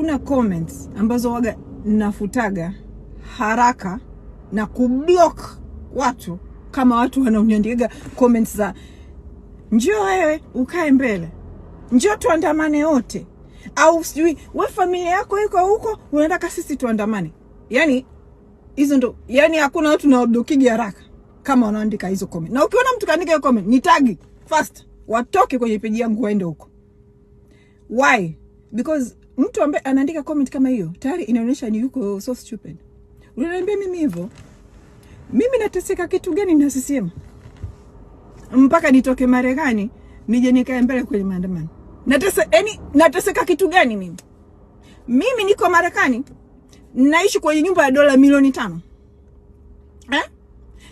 Kuna comments ambazo waga nafutaga haraka na kublock watu kama watu wanaoniandika comments za njoo wewe ukae mbele, njoo tuandamane wote, au sijui we familia yako iko huko, unataka sisi tuandamane. Yani hizo ndo, yani hakuna watu nawablockigi haraka kama wanaandika hizo comment. Na ukiona mtu kaandika hiyo comment, ni tag fast, watoke kwenye peji yangu waende huko. Why? Because mtu ambaye anaandika comment kama hiyo tayari inaonyesha ni yuko so stupid. Unaniambia mimi hivyo, mimi nateseka kitu gani na CCM mpaka nitoke Marekani nije nikae mbele kwenye maandamano? Natesa, yani nateseka kitu gani mimi? Mimi niko Marekani, naishi kwenye nyumba ya dola milioni 5, eh?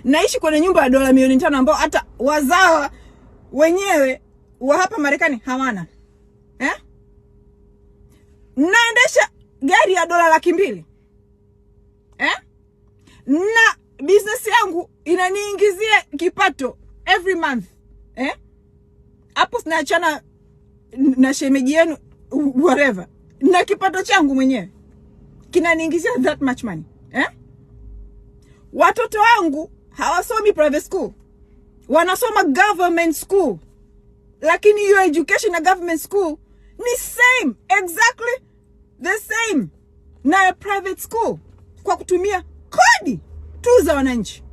Naishi kwenye nyumba ya dola milioni 5 ambao hata wazawa wenyewe wa hapa Marekani hawana, eh? Naendesha gari ya dola 200,000, eh? Na business yangu inaniingizia kipato every month, eh? Hapo sinaachana na shemeji yenu whatever, na kipato changu mwenyewe kinaniingizia that much money, eh? Watoto wangu hawasomi private school, wanasoma government school, lakini hiyo education na government school ni same, exactly the same na ya private school, kwa kutumia kodi tu za wananchi.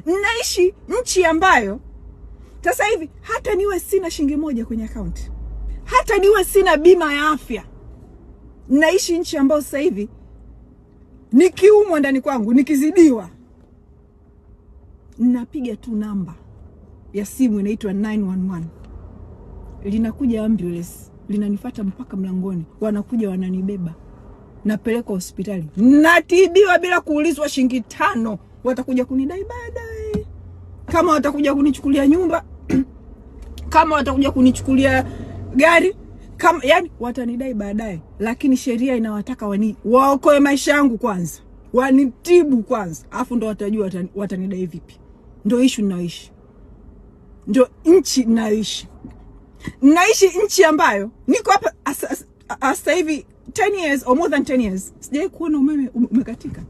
Naishi nchi ambayo sasa hivi hata niwe sina shilingi moja kwenye akaunti, hata niwe sina bima ya afya, naishi nchi ambayo sasa hivi nikiumwa ndani kwangu, nikizidiwa, napiga tu namba ya simu inaitwa 911, linakuja ambulance linanifata mpaka mlangoni, wanakuja wananibeba, napelekwa hospitali, natibiwa bila kuulizwa shilingi 5. Watakuja kunidai baadaye, kama watakuja kunichukulia nyumba, kama watakuja kunichukulia gari, kama yani watanidai baadaye, lakini sheria inawataka waokoe maisha yangu kwanza, wanitibu kwanza, afu ndo watajua watanidai vipi. Ndo issue ninayoishi, ndo nchi ninayoishi. Naishi nchi ambayo niko hapa sasa hivi 10 years or more than 10 years, sijai kuona umeme umekatika.